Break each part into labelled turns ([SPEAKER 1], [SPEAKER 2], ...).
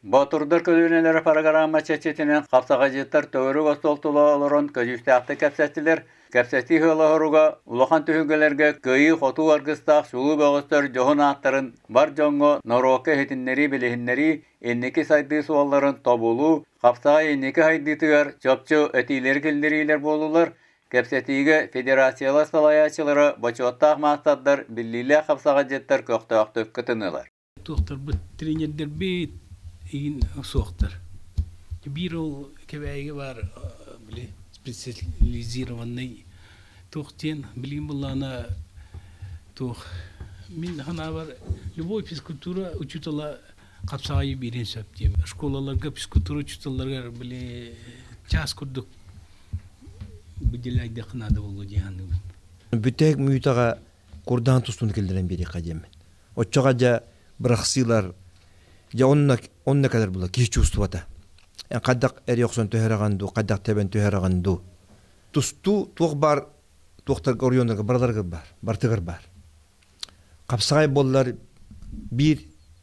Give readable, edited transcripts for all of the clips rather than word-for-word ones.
[SPEAKER 1] Боотурдар көлүөнэлэрэ программа чэрчитинэн хапсаҕайдьыттар төгүрүк остуол тула олорон көдьүүстээхтик кэпсэттилэр. Кэпсэтии сыала-соруга улахан түһүлгэлэргэ кыайыы-хотуу аргыстаах чулуу бөҕөстөр дьоһун ааттарын бар дьоҥҥо, норуокка иһитиннэрии-билиһиннэрии, инники сайдыы суолларын тобулуу, хапсаҕай инники сайдыытыгар чопчу этиилэри киллэриилэр буоллулар. Кэпсэтиигэ федерациялар салайааччылара, бочуоттаах маастардар, биллиилээх хапсаҕайдьыттар көхтөөхтүк кытыннылар.
[SPEAKER 2] Туохтарбыт, тренердэрбит игин суохтар. Биир ол Кэбээйигэ баар били специализированный туох диэн билигин былаана туох мин санаабар любой физкультура учуутала хапсаҕайы биэриэн сөп диэн. Школаларга физкультура учууталларыгар били час курдук выделяйдыахха наада буолуо дии саныыбын.
[SPEAKER 3] Бүтэһик мүнүүтэҕэ курдаан тустууну киллэрэн биэриэххэ диэммин. Оччоҕо дьэ бырахсыылар дьэ онно онно кэлэр була киһи чувствовата. Эн хайдах эрий охсон түһэрэҕин дуу, хайдах тэбэн түһэрэҕин дуу. Тустуу туох баар туохтарга оройуоннарга барыларыгар баар, барытыгар баар. Хапсаҕай буоллар биир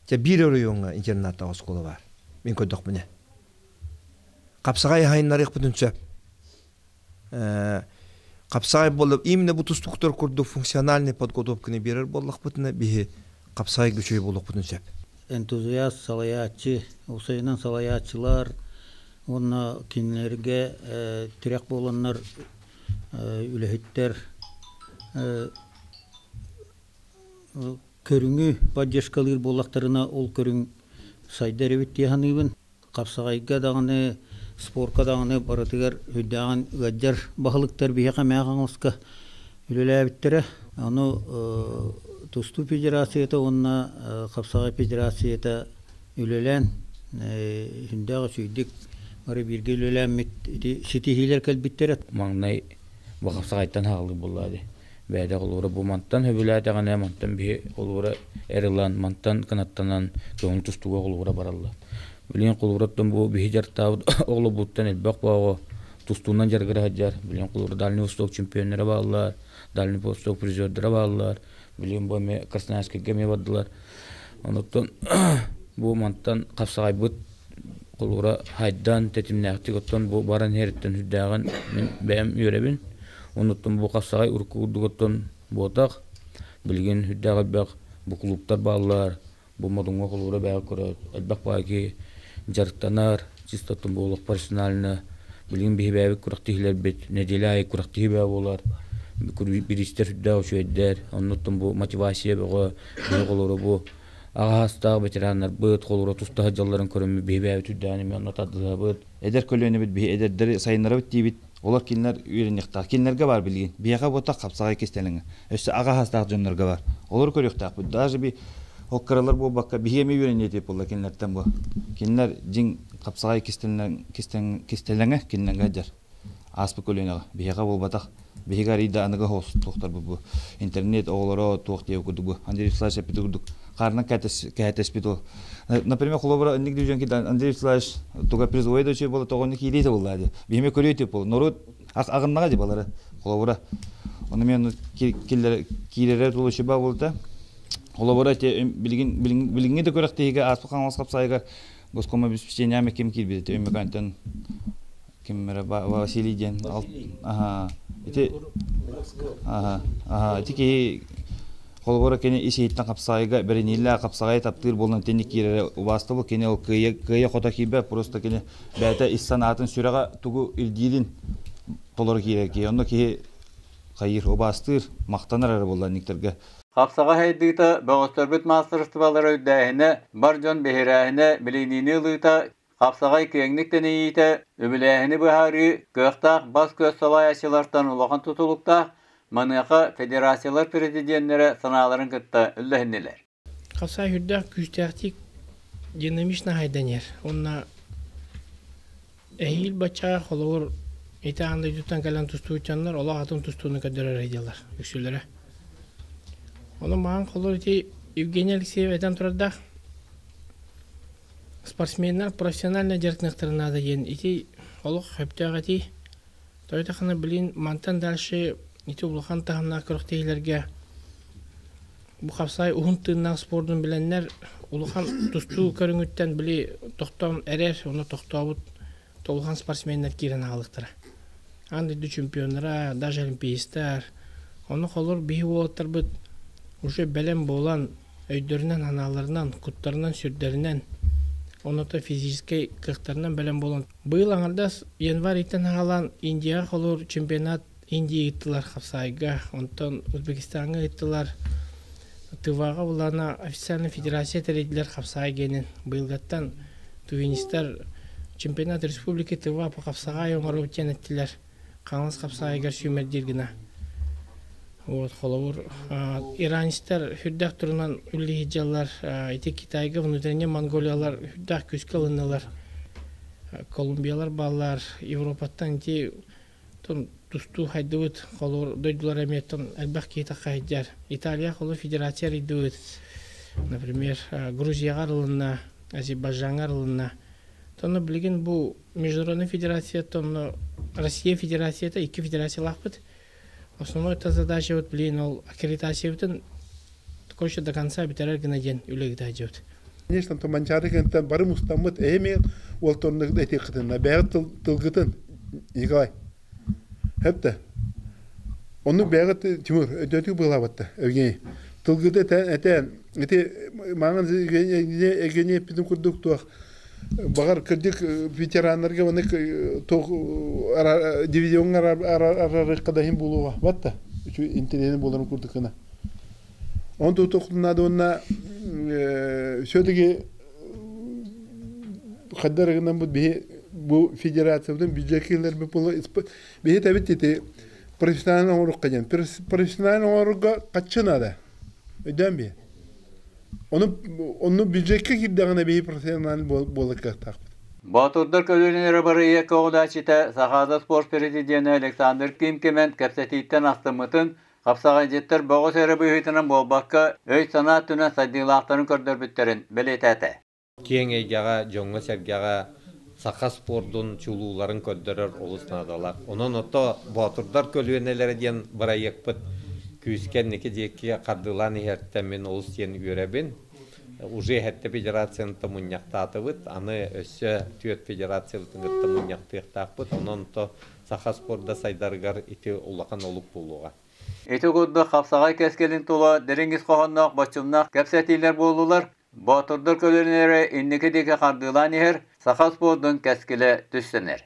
[SPEAKER 3] дьэ биир оройуоҥҥа интернаттаах оскуола баар. Мин көрдөхпүнэ. Хапсаҕай аһайыннарыахпытын сөп. Хапсаҕай буолла именно бу тустууктар курдук функциональный подготовканы биэрэр буоллахпытына биһи хапсаҕайга үчүгэй буолуохпутун сөп.
[SPEAKER 4] Энтузиаст салайааччы, уопсайынан салайааччылар уонна кинилэргэ тирэх буоланнар үлэһиттэр көрүҥү поддержкалыыр буоллахтарына ол көрүҥ сайдар эбит дии саныыбын. Хапсаҕайга даҕаны, спорка даҕаны барытыгар үрдээҕин ыалдьар баһылыктар биһиэхэ Мэҥэ Хаҥаласка үлэлээбиттэрэ. Ону тустуу федерацията уонна хапсаҕай федерацията үлэлээн сүрдээх үчүгэйдик бары бииргэ үлэлээммит ити ситиһиилэр кэлбиттэрэ.
[SPEAKER 5] Маҥнай бу хапсаҕайтан хаалыы буолла дии. Бэйэтэ холуура бу мантан сөбүлээтэҕинэ мантан биһи холуура эр ылан мантан кынаттанан көҥүл тустууга холуура бараллар. Билигин холуураттан бу биһи дьарыктаабыт оҕолорбуттан элбэх бөҕө тустуунан дьарыгыра сылдьар. Билигин холуура Дальний Восток чемпионнара бааллар, Дальний Восток призердара бааллар. Билигин бу эмиэ Красноярскайга эмиэ бардылар. Онуттан бу мантан хапсаҕайбыт холуура хайдан тэтимнээхтик оттон бу баран иһэриттэн сүрдээҕин мин бэйэм үөрэбин. Онуттан бу хапсаҕай урукку курдук оттон буотах. Билигин сүрдээх элбэх бу клубтар бааллар. Бу Модуҥҥа холуура бэйэ көрөөт элбэх баҕайы киһи дьарыктанар, чисто оттон бу олох профессионально билигин биһи бэйэбит күрэхтэһиилэрбит нэдиэлэ аайы күрэхтэһии бөҕө буолар. Бириистэр сүрдээх үчүгэйдэр. Оннуттан бу мотивация бөҕө биһи холуура бу аҕа саастаах ветераннарбыт холуура туста сылдьалларын көрөммүт биһи бэйэбит үрдээн эмиэ онно тардыһабыт.
[SPEAKER 6] Эдэр көлүөнэбит биһи эдэрдэри сайыннарабыт диибит. Олор кинилэр үөрэниэхтээх. Кинилэргэ бар билигин. Биһиэхэ буотах хапсаҕай кистэлэҥэ. Өссө аҕа саастаах дьоннорго бар. Олору көрүөхтээхпит. Даже би ол кыралар буолбакка биһи эмиэ үөрэниэ этибит буолла кинилэртэн бу. Кинилэр дьиҥ хапсаҕай кистэлэҥэ кинилэргэ сылдьар. Ааспыт көлүөнэҕэ. Биһиэхэ буолбатах. Биһиги арыйда аныгы хоһус туохтарбыт бу. Интернет оҕолоро туох диэбит курдук бу. Андрей Вячеславович эппит курдук хаарынан кэһэтэспит ол. Например, холобура инник дьон кида Андрей Вячеславович туга призовой да үчүгэй буола тоҕо киирии буолла дии. Биһиме көрүө тип буол. Норуот аҕыннаҕа дии балары. Холобура ону мен киирэрэ тулучуба буолта. Холобура те билигин билиҥҥи да күрэхтэһиигэ ааспыт Хаҥалас хапсаайыгар госкома обеспечениеме ким киирбит Өймөкөөнтөн ким эрэ Василий диэн аха ити аха аха ити киһи холобура кини ис иһиттэн хапсаайга бэриниилээх хапсаҕайы таптыыр буолан итинник киирэрэ убаастабыл кини ол кыайа кыайа хото киирбэт просто кини бэйэтэ ис санаатын сүрэҕэ тугу ирдиирин толору киирэр киһи онно киһи хайыыр убаастыыр махтанар эрэ буолла инниктэргэ
[SPEAKER 1] Хапсаҕай сайдыыта, бөҕөстөрбүт маастарыстыбалара үрдээһинэ, бар дьон биһирээһинэ, билиниини ылыыта, хапсаҕай киэҥник тэнийиитэ, үбүлээһини быһаарыы, кыахтаах бас-көс салайааччылартан улахан тутулуктаах, маныаха федерациялар президеннэрэ санааларын кытта үллэһиннилэр.
[SPEAKER 2] Хапсаҕай сүрдээх күүстээхтик динамично хайдан иһэр. Уонна эһиил баччаҕа холобур ити аан дойдуттан кэлэн тустууччаннар олох атын тустууну көрдөрөр идеялар үксүлэрэ. Ону маҕан холобур ити Евгений Алексеев этэн турардаах спортсменнар профессионально дьарыктаныахтарын наада диэн ити олох сөптөөх этии. Тоҕо блин мантан дальше ити улахан таһымнаах күрэхтэһиилэргэ бу хапсаай уһун тыыннаах спордун билэннэр улахан тустуу көрүҥүттэн били тохтоон эрэр, онно тохтообут толухан спортсменнар киирэн аҕалыктара. Аан дойду чемпионнара, даже олимпиецтар. Ону холор биһи уолаттарбыт уже бэлэм буолан, өйдөрүнэн, анааларынан, куттарынан, сүрдэринэн, оното физическэй кыахтарынан бэлэм буолан. Быйыл аҥардас январь ыйтан хаалан Индияҕа холуур чемпионат Индия ыыттылар хапсаайга, онтон Узбекистаҥҥа ыыттылар Тываҕа булана официальная федерация тэрийдилэр хапсаай гиэнин. Быйылгаттан тувинистар чемпионат республики Тыва по хапсаҕай оҥоробут диэн эттилэр. Хаҥалас хапсаайыгар сүүмэрдиир гына. Вот, холобур, иранецтар үрдэх турунан үллиһидьаллар, ити Китайга внутренне Монголиялар үрдэх күүскэ ылыннылар. Колумбиялар бааллар, Европаттан ити тустуу хайдыбыт, холобур, дойдулар эмиэттэн элбэх киһи таххайдьар. Италия холобур федерация арыйдыбыт. Например, Грузияҕа арылынна, Азербайджаҥҥа арылынна. Тонно билигин бу международный федерация, тонно Россия федерацията икки федерациялаахпыт. Основной это задача вот блин ол аккредитациябытын короче до конца бүтэрэр гына диэн үлэ ыытааччыбыт.
[SPEAKER 7] Конечно, Манчаары кэнтэн бары мустаммыт эми уолторнук этиэххитинна бэйэҕит тылгытын Николай Хэпте. Оннук бэйэҕит Тимур өйдөтүк быылаабатта Евгений. Тылгыты этэн ити маҥан Евгений эппитин курдук туох Баҕар кырдьык ветераннарга маны туох дивизиоҥҥа арарыахха да иһин буолуоҕа батта үчүгэй интэриэһинэй буоларын курдук гына. Он тутуохтунаады уонна все-таки хайдар гынан биһи бу федерациябытын бюджет була биһи тэбит ити профессионально оҥоруохха диэн профессионально оҥорорго хаччы наада өйдөөн би Ону онну бюджекка киирдэҕинэ биһи профессиональный буолар кыахтаахпыт.
[SPEAKER 1] Боотурдар көлүөнэлэрэ бырайыак көҕүлээччитэ Сахаада спорт президенэ Александр Ким-Кимэн кэпсэтииттэн астыммытын, хапсаҕайдьыттар бөҕөс эрэ быһыытынан буолбакка, өй-санаа өттүнэн сайдыылаахтарын көрдөрбүттэрин бэлиэтээтэ.
[SPEAKER 8] Киэҥ эйгэҕэ, дьоҥҥо-сэргэҕэ саха спордун чулууларын көрдөрөр олус наадалаах. Онон ото Боотурдар көлүөнэлэрэ диэн бырайыакпыт күүскэ инники диэки хардыылаан иһэртэн мин олус диэн үөрэбин. Уже эһэтте федерацияны мунньахтаатыбыт, аны өссө түөрт федерациябытын кытта мунньахтыахтаахпыт. Онон то саха спорда сайдарыгар ити улахан олук буолуоҕа.
[SPEAKER 1] Ити курдук хапсаҕай кэскилин тула дириҥ ис хоһоонноох боччумнаах кэпсэтиилэр буоллулар. Боотурдар көлүөнэлэрэ инники диэки хардыылаан иһэр, саха спордун кэскилэ түстэнэр.